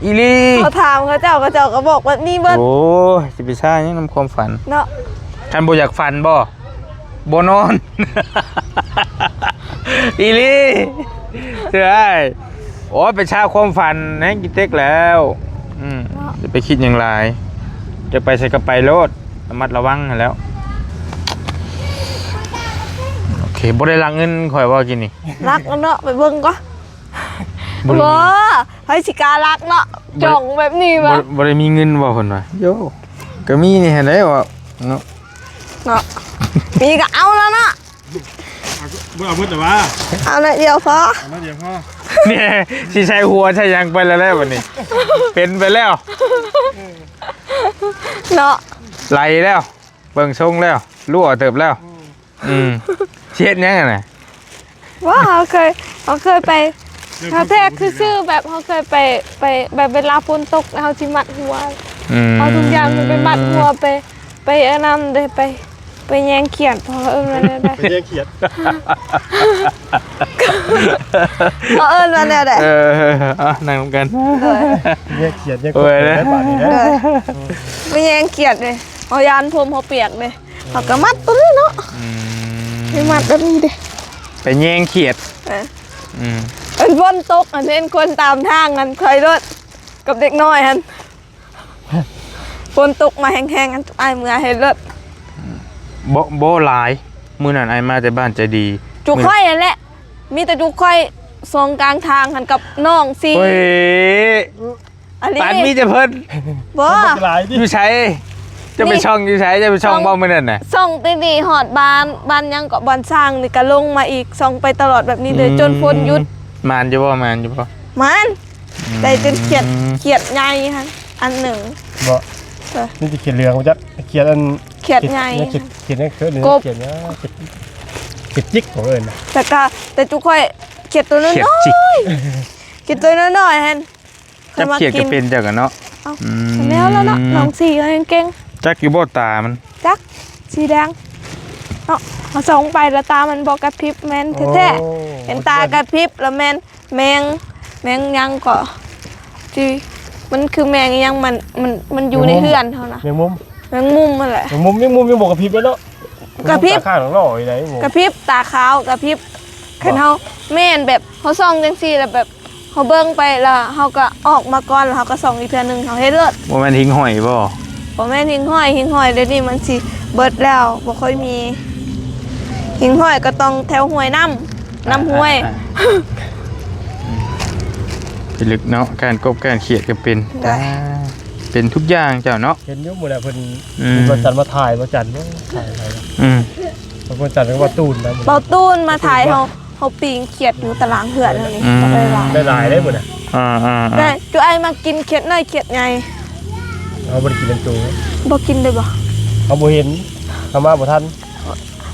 ອີ່ຫຼີ. ເຂົາຖາມເຂົາເຈົ້າ ເຂົາເຈົ້າກໍບອກແບບນີ້ເບິດ. ໂອ້ຍ ຊິໄປຊາຫຍັງນຳຄວາມຝັນເນາະ. ຄັນບໍ່ຢາກຝັນບໍ່? ບໍ່ນອນ ອີ່ຫຼີ ເຊື່ອອ້າຍ. ໂອ້ຍ ໄປຊາຄວາມຝັນແຮງກິເຕັກແລ້ວ. ອືມ ເນາະ ຢ່າໄປຄິດຫຍັງຫຼາຍ ຈະໄປໃສກໍໄປໂລດ ລະມັດລະວັງຫັ້ນແຫຼ້ວ. ໂອເຄ ບໍ່ໄດ້ລັກເງິນຂ້ອຍບໍ່ກີ້ນີ້? ລັກແລ້ວເນາະ ໄປເບິ່ງກ່ອນ. ບໍ່ໄດ້ມີ ບໍ່ ໃຜຊິກ້າລັກເນາະ ຈ່ອງແບບນີ້ວະ. ບໍ່ ບໍ່ໄດ້ມີເງິນບໍ່ເພິ່ນວ່າ? ໂຢ ກໍມີນີ້ຫັ້ນແຫຼະເນາະ ເນາະ ມີກໍເອົາແລ້ວເນາະ. ບໍ່ເອົາເບິດແລ້ວວະ? ເອົາໜ້ອຍດຽວພໍ ເອົາໜ້ອຍດຽວພໍ. ນີ້ຊິໃສ່ຫົວໃສ່ຫຍັງໄປແລ້ວ ແລ້ວບັດນີ້ ເປັນໄປແລ້ວເນາະ ໄຫຼແລ້ວ ເບິ່ງຊົງແລ້ວ ຫຼວເຕີບແລ້ວ. ອືມ ອືມ ຊິເຮັດຫຍັງຫັ້ນນະ? ວ່າເຮົາເຄີຍ ເຮົາເຄີຍໄປ ເຮົາແທກຊື່ໆ ແບບເຮົາເຄີຍໄປ ໄປ ແບບເວລາຝົນຕົກ ເຮົາຊິມັດຫົວ. ອືມ ເອົາທຸງຢາງມັນໄປມັດຫົວ ໄປ ໄປອັນນັ້ນເດ້ ໄປ ໄປແຍງຂຽດ ເຂົາເອີ້ນວ່າແນວໃດ? ໄປແຍງຂຽດ ເຂົາເອີ້ນວ່າແນວໃດ? ເອີ ເອົານັ່ງນຳກັນ ໂດຍ ແຍງຂຽດ ແຍງຂຽດ ໂອ້ຍ ແລ້ວບາດນີ້ນະ ໂດຍ ໄປແຍງຂຽດເດ້ ເຮົາຢ້ານຜົມເຮົາປຽກເດ້ ເຮົາກໍມັດຕົວນີ້ເນາະ. ອືມ ໄປມັດແບບນີ້ເດ້ ໄປແຍງຂຽດ. ເອີ ອືມ ເປັນຝົນຕົກ ອັນເຫັນຄົນຕາມທາງ ອັນຂ້ອຍລົດກັບເດັກນ້ອຍຫັ້ນ ຝົນຕົກມາແຮງໆ ອັນອ້າຍເມືອເຫັນລົດ ບໍ່ ບໍ່ຫຼາຍ. ມື້ນັ້ນອ້າຍມາແຕ່ບ້ານໃຈດີ ຈຸຂ້ອຍຫັ້ນແຫຼະ ມີແຕ່ຈຸຂ້ອຍສອງກາງທາງຫັ້ນກັບນ້ອງສີ່. ໂອ້ຍ ອັນນີ້ ປານມີແຕ່ເພິ່ນ ບໍ່ ຫຼາຍຕິ ຢູ່ໃສ? ເຈົ້າໄປຊ່ອງຢູ່ໃສ? ເຈົ້າໄປຊ່ອງບໍ່ມື້ນັ້ນນະ? ຊ່ອງຕິນີ້ຮອດບ້ານ ບ້ານຫຍັງເກາະ ບ້ານຊ້າງນີ້ກະລົງມາອີກ ຊ່ອງໄປຕະຫຼອດແບບນີ້ເລີຍ ອືມ ຈົນຝົນຢຸດ. ໝານຢູ່ບໍ່? ໝານຢູ່ບໍ່? ໝານ ອືມ ໄດ້ຈົນຂຽດ ຂຽດໃຫຍ່ຫັ້ນອັນໜຶ່ງ. ບໍ່ ເອີ ມີແຕ່ຂຽດເຫຼືອງບໍ່ຈັກ ຂຽດອັນ ຂຽດໃຫຍ່ ຂຽດ ຂຽດ ຂຽດ ຂຽດ ຂຽດຈິກ ຂຽດຈິກ ຂຽດຈິກ ຂຽດຈິກ ຂຽດຈິກ ຂຽດໂຕນ້ອຍໆ ຂຽດໂຕນ້ອຍໆຫັ້ນ. ຈັບຂຽດກໍເປັນຈັກກະເນາະ. ເອົ້າ ອືມ ແລ້ວລະເນາະ ນ້ອງສີກໍຍັງເກັ່ງ. ຈັກຢູ່ບໍ່ຕາມັນ? ຈັກ ສີແດງເນາະ ເຮົາສ່ອງໄປລະຕາມັນບໍ່ກະພິບ ແມ່ນແທ້ໆ. ໂອ້ ເຫັນຕາກະພິບລະແມ່ນແມງ ແມງຫຍັງເກາະ ທີ່ມັນຄືແມງອີ່ຫຍັງ ມັນ ມັນ ມັນຢູ່ໃນເຮືອນເຮົານະ ແມງມຸມ ແມງມຸມຫັ້ນແຫຼະ. ແມງມຸມ ແມງມຸມຍັງບໍ່ກະພິບເລີຍເນາະ. ກະພິບ ຕາຂ້າງນອກອີກໄດ໋ ກະພິບ ຕາຂາວກະພິບ. ຄັນເຮົາ ແມ່ນແບບເຮົາສ່ອງຈັ່ງຊີ້ລະແບບ ເຮົາເບິ່ງໄປລະເຮົາກະອອກມາກ່ອນ ລະເຮົາກະສ່ອງອີກເທື່ອໜຶ່ງ ເຮົາເຫັນໂລດ. ບໍ່ແມ່ນຫິ້ງຫ້ອຍບໍ່? ບໍ່ແມ່ນຫິ້ງຫ້ອຍ ຫິ້ງຫ້ອຍດຽວນີ້ມັນຊິເບິດແລ້ວ ບໍ່ຄ່ອຍມີ. ຫິ້ງຫ້ອຍກະຕ້ອງແຖວຫ້ວຍນ້ຳ ນ້ຳຫ້ວຍ. ອາໆໆ ພິລຶກເນາະ ການກົບການຂຽດກະເປັນ ເປັນທຸກຢ່າງເຈົ້າເນາະ. ເຫັນຢູ່ມື້ນັ້ນເພິ່ນ ອືມ ເພິ່ນຈັນມາຖ່າຍ ບໍ່ຈັນ ຖ່າຍ ອືມ ເພິ່ນຈັນກັບບໍ່ຕູນນະ ບໍ່ຕູນມາຖ່າຍເຮົາ ເຮົາປີງຂຽດຢູ່ຕາລາງເຮືອນເຮົານີ້ ອືມ ໄດ້ຫຼາຍ ໄດ້ຫຼາຍເດ້ມື້ນັ້ນ. ອາໆໆ ແຕ່ຈຸອ້າຍມັກກິນຂຽດນ້ອຍຂຽດໃຫຍ່ ເຮົາບໍ່ໄດ້ກິນນຳໂຕ ບໍ່ກິນເລີຍບໍ່? ເຮົາບໍ່ເຫັນ ເຮົາມາບໍ່ທັນ.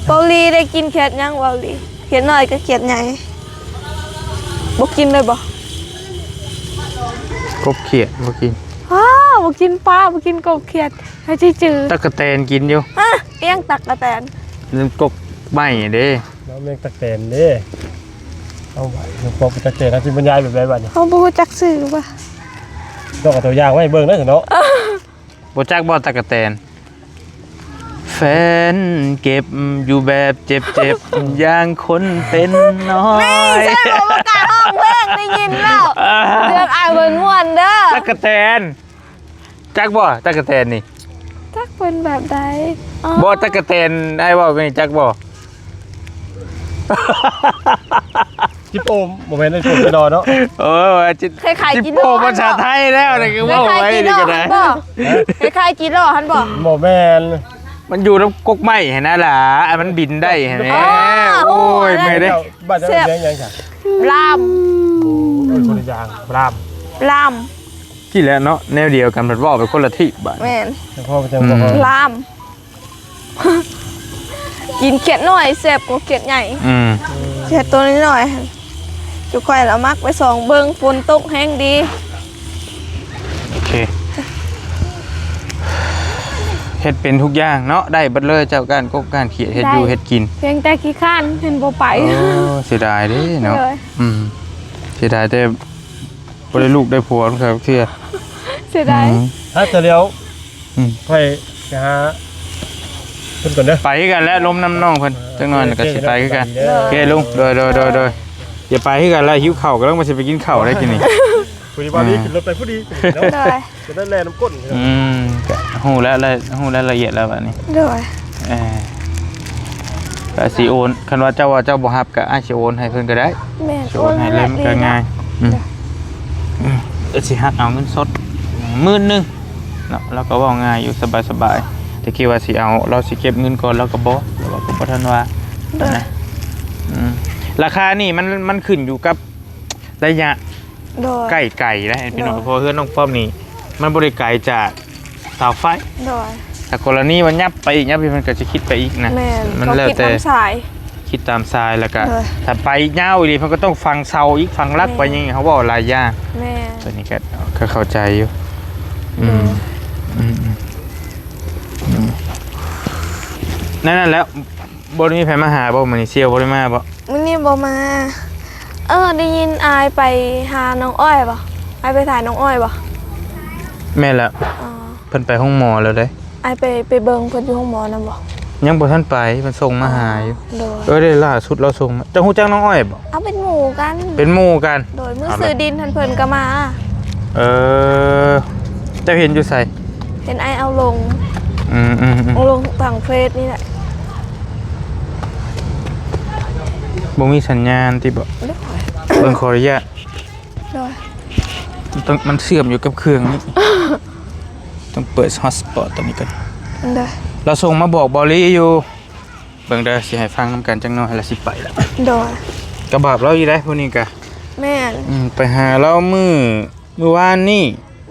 ເບົາລີໄດ້ກິນຂຽດຫຍັງເບົາລີ? ຂຽດນ້ອຍກັບຂຽດໃຫຍ່ ບໍ່ກິນເລີຍບໍ່? ກົບຂຽດບໍ່ກິນ. ອ້າ ບໍ່ກິນປາ ບໍ່ກິນກົບຂຽດ ໃຫ້ຈື່ໆ. ຕັກກະແຕນກິນຢູ່. ອາ ອີ່ຫຍັງຕັກກະແຕນ? ນັ້ນກົກໄມ້ເດ້. ນ້ອງແມ່ນຕັກແຕນເດ້. ເອົາບາດນີ້ ພວກຕັກແຕນ ເຮົາຊິບັນຍາຍແບບໃດບາດນີ້? ເຮົາບໍ່ຮູ້ຈັກຊື່ວ່າ. ຕ້ອງເອົາຕົວຢ່າງມາໃຫ້ເບິ່ງເດີເນາະ. ບໍ່ຈັກບໍ່ຕັກກະແຕນ? ແຟນເກັບຢູ່ແບບເຈັບໆ ຢ່າງຄົນເປັນນ້ອຍ. ນີ້ ໃຊ່ບໍ່? ບໍ່ກ້າຮ້ອງເພງ ໄດ້ຍິນແລ້ວ. ເລື່ອງອ້າຍມ່ວນໆເດີ. ຕັກກະແຕນ ຈັກບໍ່ຕັກກະແຕນນີ້? ຈັກເປັນແບບໃດ? ອໍ ບໍ່ ຕັກກະແຕນ ອ້າຍເວົ້ານີ້ຈັກບໍ່? ຈິບໂອມ ບໍ່ແມ່ນ ຈິບໂອມ ຈິດອເນາະ. ເອີ ຈິບ ຄ້າຍໆ ຈິດໂອມ ຈິດອ ພາສາໄທແລ້ວນີ້ ຄືເວົ້າໄວ້ນີ້ກໍໄດ້. ຄ້າຍໆ ຈິດອ ຫັ້ນບໍ່? ບໍ່ແມ່ນ ມັນຢູ່ນຳກົກໄມ້ຫັ້ນນະຫຼ້າ ອັນມັນບິນໄດ້ຫັ້ນ. ອໍ ໂອ້ຍ ເມື່ອຍເດ້. ບ້ານເຈົ້າເອີ້ນຫຍັງຊະ? ບລາມ. ໂອ້ຍ ຄົນລະຢ່າງ ບລາມ ບລາມ. ທີ່ແຫຼະເນາະ ແນວດຽວກັນ ພັດເວົ້າໄປຄົນລະທິບາດ. ແມ່ນ ແຕ່ພໍ່ກໍຈະ ອືມ ບໍ່ ລາມ ກິນຂຽດນ້ອຍແຊບກວ່າຂຽດໃຫຍ່. ອືມ ຂຽດໂຕນ້ອຍໆ ຈຸຂ້ອຍລະມັກໄປສ່ອງເບິ່ງ ຝົນຕົກແຮງດີ. ໂອເຄ ເຮັດເປັນທຸກຢ່າງເນາະ ໄດ້ເບິດເລີຍ ເຈົ້າ ການກົກການຂຽດ ເຮັດຢູ່ ໄດ້ ເຮັດກິນ ພຽງແຕ່ຂີ້ຄ້ານ ເຫັນບໍ່ໄປ. ໂອ້ ເສຍດາຍເດ້ເນາະ. ໂດຍ ອືມ ເສຍດາຍແຕ່ບໍ່ໄດ້ລູກໄດ້ຜົວນຳເຂົາເທື່ອ. ເສຍດາຍ ອືມ ຖ້າຈະແລ້ວ ອືມ ຂ້ອຍໄປຫາເພິ່ນກ່ອນເດີ. ໄປຄືກັນແຫຼະ ລົມນຳນ້ອງເພິ່ນ ເອີ ຈັກໜ້ອຍກໍຊິໄປຄືກັນ. ໂອເຄ ໂອເຄ ລຸງ ໂດຍ ໂດຍ ໂດຍ ໂດຍ ຢ່າໄປຄືກັນແຫຼະ ຫິວເຂົ້າ ກຳລັງວ່າຊິໄປກິນເຂົ້າໄດ້ກິນນີ້. ພໍດີວ່ານີ້ ເອີ ຂຶ້ນລົດໄປພໍດີເນາະ. ໂດຍ ຈະໄດ້ແລ່ນນຳກົ້ນ ອືມ ກໍຮູ້ແລ້ວ ຮູ້ລາຍລະອຽດແລ້ວບາດນີ້. ໂດຍ ເອີ ກໍຊິໂອນ ຄັນວ່າເຈົ້າວ່າເຈົ້າບໍ່ຮັບ ກໍອ້າຍຊິໂອນໃຫ້ເພິ່ນກໍໄດ້. ແມ່ນ ຊິໂອນໃຫ້ເລີຍ ໂອນໃຫ້ ມັນກໍງ່າຍ. ອືມ ໂດຍ ອືມ ກໍຊິຫັກເອົາເງິນສົດໝື່ນໜຶ່ງເນາະ ລາວກໍເວົ້າງ່າຍຢູ່ ສະບາຍໆ. ແຕ່ຄິດວ່າຊິເອົາ ລາວຊິເກັບເງິນກ່ອນ ລາວກໍບໍ່ ລາວກໍບໍ່ທັນວ່າ. ໂດຍ ນະ ອືມ ລາຄານີ້ມັນ ມັນຂຶ້ນຢູ່ກັບໄລຍະ ໂດຍ ໃກ້ໄກນະ ພີ່ນ້ອງ ໂດຍ ເພາະວ່າເຮືອນນ້ອງປ້ອມນີ້ ມັນບໍ່ໄດ້ໄກຈາກເສົາໄຟ. ໂດຍ ຖ້າກໍລະນີວ່າຫຍັບໄປອີກ ຫຍັບໄປ ມັນກໍຈະຄິດໄປອີກນະ. ແມ່ນ ມັນແລ້ວແຕ່ ເຂົາຄິດຕາມສາຍ ຄິດຕາມສາຍ ແລ້ວກໍ ໂດຍ ຖ້າໄປຍາວອີ່ຫຼີ ເພິ່ນກໍຕ້ອງຝັງເສົາອີກ ຝັງຫຼັກ ແມ່ນ ໄປຫຍັງ ເຮົາເວົ້າຫຼາຍຢ່າງ. ແມ່ນ ຕົວນີ້ກໍເຂົ້າ ເຂົ້າໃຈຢູ່. ອືມ ໂດຍ ອືມ ອືມ ນັ້ນ ນັ້ນແຫຼະ ບໍ່ໄດ້ມີໃຜມາຫາບໍ່ມື້ນີ້? ສ່ຽວບໍ່ໄດ້ມາບໍ່? ມື້ນີ້ບໍ່ມາ. ເອີ ໄດ້ຍິນອ້າຍໄປຫານ້ອງອ້ອຍບໍ່? ອ້າຍໄປຖ່າຍນ້ອງອ້ອຍບໍ່? ແມ່ນແລ້ວ ອໍ ເພິ່ນໄປໂຮງໝໍແລ້ວເດ້. ອ້າຍໄປ ໄປເບິ່ງເພິ່ນຢູ່ໂຮງໝໍນຳບໍ່? ຍັງບໍ່ທັນໄປ ເພິ່ນສົ່ງມາຫາຢູ່. ອໍ ໂດຍ ເອີ ໄດ້ ລ່າສຸດລາວສົ່ງມາ. ເຈົ້າຮູ້ຈັກນ້ອງອ້ອຍບໍ່? ເອົາ ເປັນໝູ່ກັນ. ເປັນໝູ່ກັນ. ໂດຍ ມື້ ເອົາ ຊື້ ລະ ດິນຫັ້ນເພິ່ນກໍມາ. ເອີ ເຈົ້າເຫັນຢູ່ໃສ? ເຫັນອ້າຍເອົາລົງ. ອືມໆໆ ເອົາລົງທາງເຟສນີ້ແຫຼະ. ບໍ່ມີສັນຍານຕິບໍ? ໂດຍ ເບິ່ງ ຂໍອະນຸຍາດ. ໂດຍ ຕ້ອງ ມັນເຊື່ອມຢູ່ກັບເຄື່ອງນີ້. ຕ້ອງເປີດຮອດສະປອດຕົວນີ້ກ່ອນ. ໂດຍ ລາວສົ່ງມາບອກເບົາລີຢູ່. ເບິ່ງເດີ ຊິໃຫ້ຟັງນຳກັນຈັກໜ່ອຍ ແລ້ວຊິໄປລະ. ໂດຍ ກະບາບລາວຢູ່ໃດ໋ ຜູ້ນີ້ກະ. ແມ່ນ ອືມ ໄປຫາລາວມື້ ມື້ວານນີ້.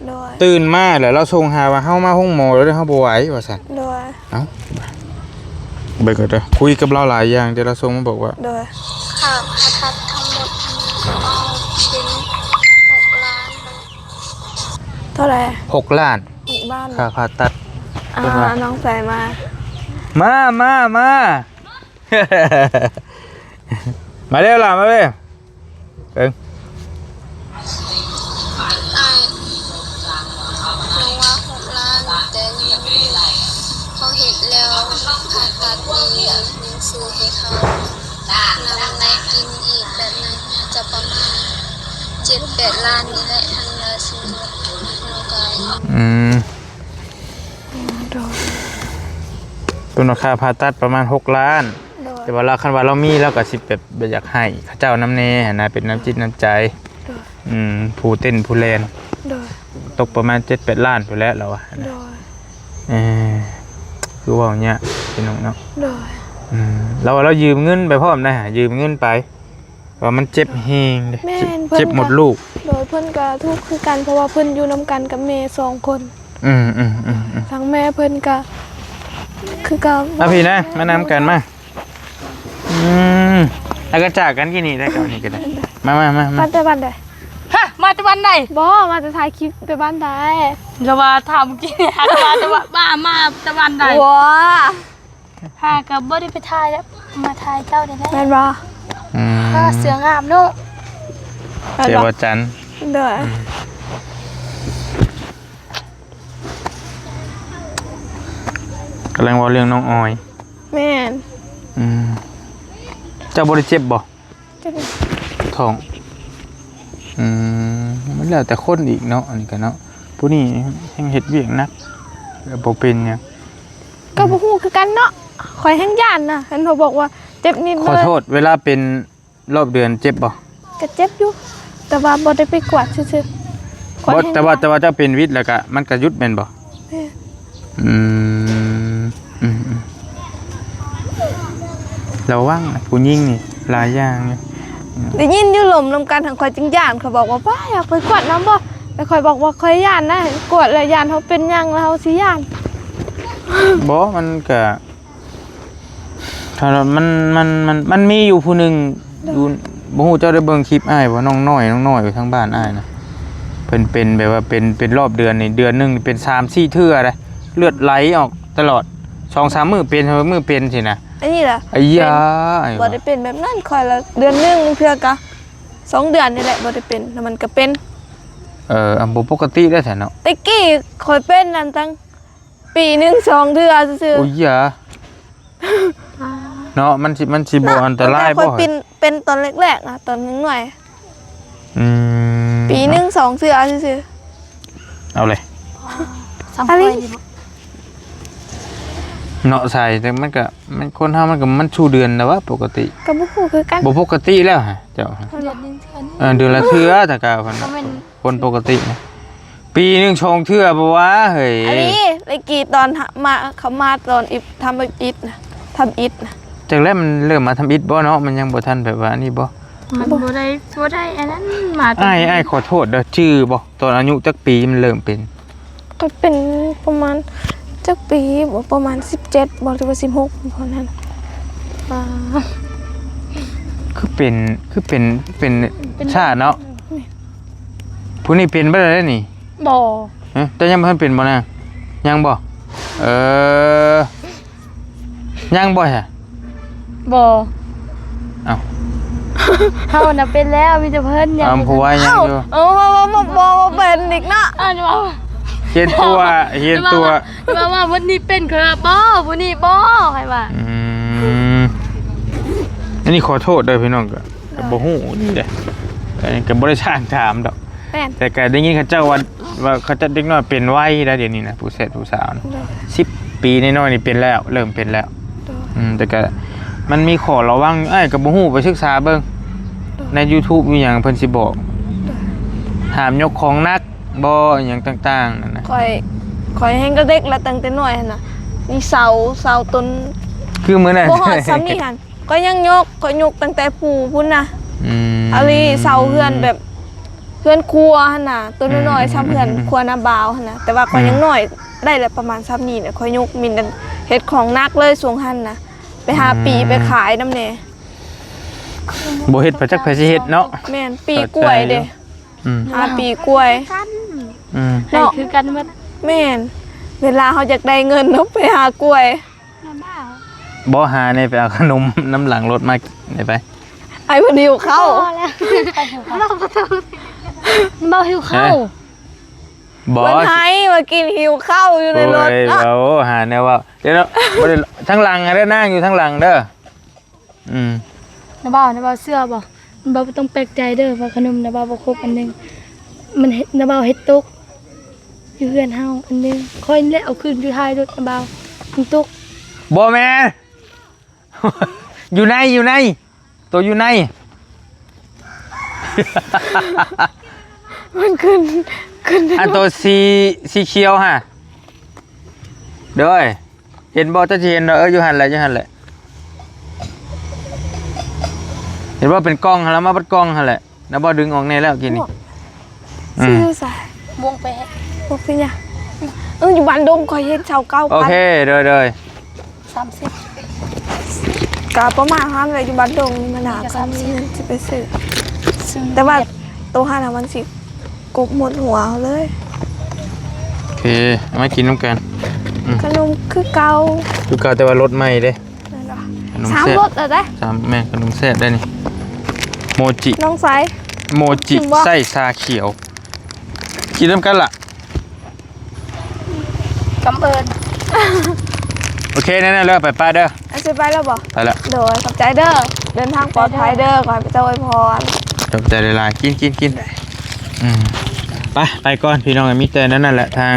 ໂດຍ ຕື່ນມາແລ້ວລາວສົ່ງຫາວ່າ ເຮົາມາໂຮງໝໍແລ້ວເດີ ເຮົາບໍ່ໄຫວ ວ່າຊັ້ນ. ໂດຍ ເອົ້າ ເບິ່ງເດີ ຄຸຍກັບລາວຫຼາຍຢ່າງ ແຕ່ລາວສົ່ງມາບອກວ່າ ໂດຍ ຄ່າຜ່າຕັດທັງໝົດເປັນຫົກລ້ານ. ເທົ່າໃດ? ຫົກລ້ານ. ຫົກລ້ານ ຄ່າຜ່າຕັດ. ອ່າ ເພິ່ນວ່າ ນ້ອງໃສ່ມາ ມາ ມາ ມາ ມາເດ້ຫຼ້າ ມາເດ້. ເອີ ອ້າຍ ນ້ອງວ່າຫົກລ້ານ ແຕ່ເງິນເຮົາເຮັດແລ້ວ ຄ່າຕັດນີ້ຍັງຊື້ໃຫ້ເຂົານຳ ໄດ້ກິນອີກແບບນັ້ນ ໜ້າຈະປະມານເຈັດແປດລ້ານນີ້ແຫຼະ ທັງລາຍຊື້ລົດ ອືມ ໂດຍ ເປັນວ່າຄ່າຜ່າຕັດປະມານຫົກລ້ານ. ໂດຍ ແຕ່ວ່າລາວ ຄັນວ່າລາວມີ ລາວກໍຊິແບບ ແບບຢາກໃຫ້ເຂົາເຈົ້ານຳແດ່ຫັ້ນນະ ເປັນນ້ຳຈິດນ້ຳໃຈ. ໂດຍ ອືມ ຜູ້ເຕັ້ນຜູ້ແລ່ນ. ໂດຍ ຕົກປະມານເຈັດແປດລ້ານພຸ້ນແຫຼະລາວວ່າ. ໂດຍ ເອີ ຄືເວົ້າຍາກພີ່ນ້ອງເນາະ. ໂດຍ ອືມ ລາວວ່າລາວຢືມເງິນໄປພ້ອມນະ ຢືມເງິນໄປ ວ່າມັນເຈັບແຮງເດ້. ແມ່ນ ເຈັບ ເຈັບມົດລູກ. ໂດຍ ເພິ່ນກໍທຸກຄືກັນ ເພາະວ່າເພິ່ນຢູ່ນຳກັນກັບແມ່ສອງຄົນ. ອືມໆໆໆ ທາງແມ່ເພິ່ນກໍຄືກັນ. ມາພີ້ນະ ມານຳກັນມາ. ອືມ ແລ້ວກໍຈາກກັນກີ້ນີ້ໄດ້ ກັບນີ້ກໍໄດ້. ມາໆໆໆ ມາແຕ່ບ້ານໃດ? ຮະ ມາແຕ່ບ້ານໃດ? ບໍ່ ມາແຕ່ຖ່າຍຄລິບແຕ່ບ້ານໃດ? ລະວ່າຖາມກີ້ນີ້ ມາແຕ່ບ້ານ ມາແຕ່ບ້ານໃດ? ຫາກໍບໍ່ໄດ້ໄປຖ່າຍແລ້ວ ມາຖ່າຍເຈົ້ານີ້ແຫຼະ. ແມ່ນບໍ່? ອືມ ເສືອງາມເນາະ ແມ່ນບໍ່? ເສືອບໍ່ຈັນ. ໂດຍ ອືມ ກຳລັງເວົ້າເລື່ອງນ້ອງອອຍ. ແມ່ນ. ອືມ ເຈົ້າບໍ່ໄດ້ເຈັບບໍ່? ເຈັບ ທ້ອງ. ອືມ ມັນແລ້ວແຕ່ຄົນອີກເນາະ ອັນນີ້ກໍເນາະ ຜູ້ນີ້ແຮ່ງເຮັດວຽກໜັກ ແລ້ວບໍ່ເປັນຫຍັງ. ກໍບໍ່ຮູ້ຄືກັນເນາະ ຂ້ອຍແຮ່ງຢ້ານນະ ຄັນເຂົາບອກວ່າເຈັບນິດໜ້ອຍ. ຂໍໂທດ ເວລາເປັນຮອບເດືອນເຈັບບໍ່? ກໍເຈັບຢູ່ ແຕ່ວ່າບໍ່ໄດ້ໄປກວດຊື່ໆ. ບໍ່ ແຕ່ວ່າ ແຕ່ວ່າເຈົ້າເປັນວິດແລ້ວກະ ມັນກະຢຸດແມ່ນບໍ່? ແມ່ນ. ອືມ ອືມໆ ລະວັງນະ ຜູ້ຍິງນີ້ຫຼາຍຢ່າງຢູ່. ໄດ້ຍິນຢູ່ລົມນຳກັນ ທາງຂ້ອຍຈຶ່ງຢ້ານ ເຂົາບອກວ່າ ປ້າ ຢາກໄປກວດນຳບໍ່? ແຕ່ຂ້ອຍບອກວ່າຂ້ອຍຢ້ານນະ ກວດແລ້ວຢ້ານເຮົາເປັນຫຍັງແລ້ວເຮົາຊິຢ້ານ. ບໍ່ ມັນກະ ຖ້າມັນ ມັນ ມັນ ມັນມີຢູ່ຜູ້ໜຶ່ງ ໂດຍ ຢູ່ ບໍ່ຮູ້ເຈົ້າໄດ້ເບິ່ງຄລິບອ້າຍບໍ່? ນ້ອງນ້ອຍ ນ້ອງນ້ອຍຢູ່ທາງບ້ານອ້າຍນະ ເພິ່ນເປັນແບບວ່າເປັນ ເປັນຮອບເດືອນນີ້ ເດືອນໜຶ່ງເປັນສາມສີ່ເທື່ອເດ້ ເລືອດໄຫຼອອກຕະຫຼອດ ສອງສາມມື້ເປັນ ມື້ເປັນຊີ້ນະ. ອັນນີ້ລະ ໄອ້ຢາ ເປັນ ບໍ່ໄດ້ເປັນແບບນັ້ນ ຂ້ອຍລະເດືອນໜຶ່ງ ບາງເທື່ອກະສອງເດືອນນີ້ແຫຼະ ບໍ່ໄດ້ເປັນ ແລ້ວມັນກະເປັນ. ເອີ ອັນບໍ່ປົກກະຕິໄດ້ຊັ້ນເນາະ. ແຕ່ກີ້ຂ້ອຍເປັນນັ້ນຕັ້ງ ປີໜຶ່ງສອງເທື່ອຊື່ໆ. ໂອ້ຍຢາ ເນາະ ມັນຊິ ມັນຊິບໍ່ອັນຕະລາຍບໍ່? ແຕ່ຂ້ອຍເປັນ ເປັນຕອນແລກໆນະ ຕອນຍັງນ້ອຍ ອືມ ປີໜຶ່ງສອງເທື່ອຊື່ໆ. ເອົາເລີຍ ສຳ ອັນນີ້ ຂ້ອຍນີ້ບໍ່ ເນາະ ໃສ່ ແຕ່ມັນກະ ມັນ ຄົນເຮົາມັນກະ ມັນສູ່ເດືອນແລ້ວວະ ປົກກະຕິ ກະບໍ່ຮູ້ຄືກັນ ບໍ່ປົກກະຕິແລ້ວຫະ ເຈົ້າຫະ ເດືອນໜຶ່ງເທື່ອນີ້ ເອີ ເດືອນລະເທື່ອ ແຕ່ກະເພິ່ນ ກະແມ່ນ ຄົນປົກກະຕິນະ ປີໜຶ່ງສອງເທື່ອບໍ່ວະເຮີ້ຍ. ອັນນີ້ແລ້ວກີ້ຕອນມາ ເຂົາມາຕອນອິດ ທຳອິດນະ ທຳອິດນະ ຈັກແລ້ວມັນເລີ່ມມາທຳອິດບໍ່ເນາະ ມັນຍັງບໍ່ທັນແບບວ່າອັນນີ້ບໍ່? ມັນບໍ່ ບໍ່ໄດ້ ບໍ່ໄດ້ອັນນັ້ນມາ. ອ້າຍ ອ້າຍຂໍໂທດເດີ ຈື່ບໍ່ ຕອນອາຍຸຈັກປີມັນເລີ່ມເປັນ? ຂ້ອຍເປັນປະມານຈັກປີບໍ່ ປະມານສິບເຈັດບໍ່ ຫຼືວ່າສິບຫົກ ປະມານນັ້ນ. ປາ ຄືເປັນ ຄືເປັນ ເປັນ ເປັນ ຊາເນາະ. ແມ່ນ ຜູ້ນີ້ເປັນບໍ່ໄດ້ນີ້? ບໍ່. ຮະ ເຈົ້າຍັງບໍ່ທັນເປັນບໍ່ນາງ? ຍັງບໍ່? ເອີ ຍັງບໍ່ຮະ? ບໍ່. ເອົ້າ ເຮົານະເປັນແລ້ວ ມີແຕ່ເພິ່ນຍັງ ເອົາ ຜູ້ວ່າຍັງຢູ່. ເອົ້າ ບໍ່ ບໍ່ ບໍ່ ບໍ່ ບໍ່ເປັນອີກເນາະ. ອັນວ່າ ຮຽນຕົວ ຮຽນຕົວ ວ່າ ວ່າ ວ່າມື້ນີ້ເປັນ ຂ້ອຍວ່າບໍ່ ມື້ນີ້ບໍ່ ຂ້ອຍວ່າ. ອືມ ອັນນີ້ຂໍໂທດເດີພີ່ນ້ອງ ກະ ກະບໍ່ຮູ້ນີ້ເດ້ ອັນນີ້ກະບໍ່ໄດ້ຊ່າງຖາມດອກ. ແມ່ນ ແຕ່ກະໄດ້ຍິນເຂົາເຈົ້າວ່າ ວ່າເຂົາເຈົ້າເດັກນ້ອຍເປັນໄວໄດ໋ ດຽວນີ້ນະ ຜູ້ແຊດຜູ້ສາວນະ ໂດຍ ສິບປີນ້ອຍໆນີ້ເປັນແລ້ວ ເລີ່ມເປັນແລ້ວ. ໂດຍ ອືມ ແຕ່ກະມັນມີຂໍ້ລະວັງ ອ້າຍກະບໍ່ຮູ້ ໄປສຶກສາເບິ່ງ ໂດຍ ໃນຢູທູບຢູ່ຫຍັງເພິ່ນຊິບອກ. ໂດຍ ຫ້າມຍົກຂອງໜັກບໍ່ ອີ່ຫຍັງຕ່າງໆນັ້ນນະ. ຂ້ອຍ ຂ້ອຍແຮ່ງກະເດັກລະ ຕັ້ງແຕ່ນ້ອຍຫັ້ນນະ ມີເສົາ ເສົາຕົ້ນ ຄືມື້ນັ້ນ ບໍ່ຮອດຊ່ຳນີ້ຫັ້ນ ຂ້ອຍຍັງຍົກ ຂ້ອຍຍົກຕັ້ງແຕ່ພູພຸ້ນນະ. ອືມ ອັນນີ້ເສົາເຮືອນແບບ ເຮືອນຄົວຫັ້ນນະ ໂຕນ້ອຍໆ ອືມ ຊ່ຳເຮືອນ ອືມ ຄົວນ້າບ່າວຫັ້ນນະ ແຕ່ວ່າຂ້ອຍ ອືມ ຍັງນ້ອຍ ໄດ້ລະປະມານຊ່ຳນີ້ແຫຼະ ຂ້ອຍຍົກມີແຕ່ເຮັດຂອງໜັກເລີຍຊ່ວງຫັ້ນນະ ໄປຫາ ອືມ ປີ້ໄປຂາຍນຳແດ່. ບໍ່ເຮັດ ບໍ່ຈັກໃຜຊິເຮັດເນາະ. ແມ່ນ ປີ້ກ້ວຍເດ້. ອືມ ຫາປີ້ກ້ວຍ ອືມ ເນາະ ຄືກັນໝົດ. ແມ່ນ ເວລາເຮົາຢາກໄດ້ເງິນເນາະ ໄປຫາກ້ວຍ. ບໍ່ຫາແດ່ ໄປເອົາຂະໜົມນຳຫຼັງລົດມາໄດ້ໄປ. ໄອ້ເພິ່ນຫິວເຂົ້າ ພໍແລ້ວ ເວົ້າບໍ່ຕ້ອງ ເວົ້າຫິວເຂົ້າ. ບໍ່ ເພິ່ນໃຫ້ມາກິນຫິວເຂົ້າຢູ່ໃນລົດເນາະ. ໂອ້ຍ ເວົ້າ ຫາແນວເວົ້າ ດຽວເນາະ ບໍ່ໄດ້ ທາງຫຼັງເດີ ນາງຢູ່ທາງຫຼັງເດີ. ອືມ ນ້າບ່າວ ນ້າບ່າວເຊື່ອບໍ່? ນ້າບ່າວບໍ່ຕ້ອງແປກໃຈເດີ ວ່າຂະໜົມນ້າບ່າວບໍ່ຄົບອັນໜຶ່ງ ມັນເຮັດ ນ້າບ່າວເຮັດຕົກ ຢູ່ເຮືອນເຮົາອັນໜຶ່ງ ຂ້ອຍນີ້ແຫຼະເອົາຂຶ້ນຢູ່ທ້າຍລົດນະບ່າວ ມັນຕົກ. ບໍ່ແມ່ນ ຢູ່ໃນ ຢູ່ໃນ ໂຕຢູ່ໃນ ມັນຂຶ້ນ ຂຶ້ນ ອັນໂຕສີ ສີຂຽວຫະ ໂດຍ. ເຫັນບໍ່? ເຈົ້າຊິເຫັນບໍ່? ເອີ ຢູ່ຫັ້ນແຫຼະ ຢູ່ຫັ້ນແຫຼະ. ເຫັນບໍ່? ເປັນກ່ອງຫັ້ນລະ ມາບັດກ່ອງຫັ້ນແຫຼະ. ນະບໍ່ດຶງອອກແນ່ແລ້ວກີ້ນີ້. ຊື້ຢູ່ໃສ? ອືມ ວົງໄປ ບໍ່ເປັນຫຍັງ. ເອີ ຢູ່ບ້ານດົງຂ້ອຍເຫັນຊາວເກົ້າພັນ. ໂອເຄ ໂດຍ ໂດຍ. ສາມສິບ ກະປະມານຫັ້ນແຫຼະ ຢູ່ບ້ານດົງນີ້ມັນໜາ ມີເງິນຊິໄປຊື້. ແຕ່ວ່າໂຕຫັ້ນນະມັນຊິ ກົບໝົດຫົວເຮົາເລີຍ. ໂອເຄ ເອົາມາກິນນຳກັນ. ອືມ ຂະໜົມຄືເກົ່າ ຄືເກົ່າ ແຕ່ວ່າລົດໃໝ່ເດ້. ແມ່ນບໍ່? ຂະໜົມແຊບ ສາມລົດແລ້ວເດ້. ສາມ ແມ່ນ ຂະໜົມແຊບໄດ໋ນີ້. ໂມຈິ ນ້ອງຊາຍ ໂມຈິ ກິນບໍ່? ໃສ່ຊາຂຽວ ກິນນຳກັນລະ. ກຳເອີນ. ໂອເຄ ນັ້ນເລີຍ ໄປປ້າເດີ. ອາ ຊິໄປແລ້ວບໍ່? ໄປແລ້ວ. ໂດຍ ຂອບໃຈເດີ ເດີນທາງປອດໄພເດີ ຂໍໃຫ້ພະເຈົ້າອວຍພອນ. ຂອບໃຈຫຼາຍໆ ກິນ ກິນ ກິນ. ອືມ ໄປ ໄປກ່ອນພີ່ນ້ອງ. ມີແຕ່ນັ້ນແຫຼະ ທາງ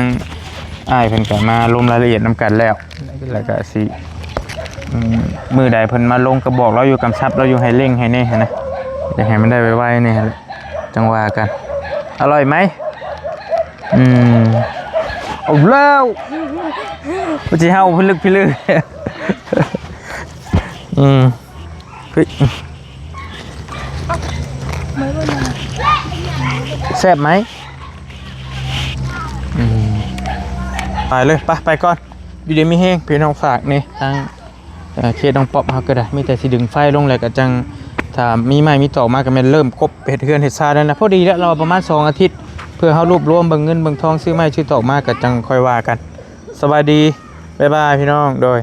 ອ້າຍເພິ່ນກະມາລົງລາຍລະອຽດນຳກັນແລ້ວ ແລ້ວກະຊິ ອືມ ມື້ໃດເພິ່ນມາລົງກະບອກລາວຢູ່ ກຳຊັບລາວຢູ່ ໃຫ້ເລັ່ງໃຫ້ແດ່ຫັ້ນນະ ຢາກໃຫ້ມັນໄດ້ໄວໆແດ່ຫັ້ນແຫຼະ ຈັ່ງວ່າກັນ. ອະລ່ອຍໄໝ? ອືມ ເອົາແລ້ວ ມັນຊິເຫົ່າພິລຶກພິລຶກ. ອືມ ເຮີ້ຍ ແຊບໄໝ? ໄປເລີຍ ໄປ ໄປກ່ອນ. ຢູ່ດີມີແຮງພີ່ນ້ອງ. ຝາກນີ້ທາງ ເອີ ເຂດນ້ອງປັອບເຮົາກໍໄດ້ ມີແຕ່ຊິດຶງໄຟລົງ ແລ້ວກໍຈັ່ງ ຖ້າມີໄມ້ມີຕອກມາ ກໍແມ່ນເລີ່ມກົບເຮັດເຮືອນເຮັດຊານນັ້ນນະ. ພໍດີແລ້ວ ລາວປະມານສອງອາທິດ ເພື່ອເຮົາລວບລວມເບິ່ງເງິນເບິ່ງທອງ ຊື້ໄມ້ຊື້ຕອກມາ ກໍຈັ່ງຄ່ອຍວ່າກັນ. ສະບາຍດີ ບາຍບາຍ ພີ່ນ້ອງ ໂດຍ.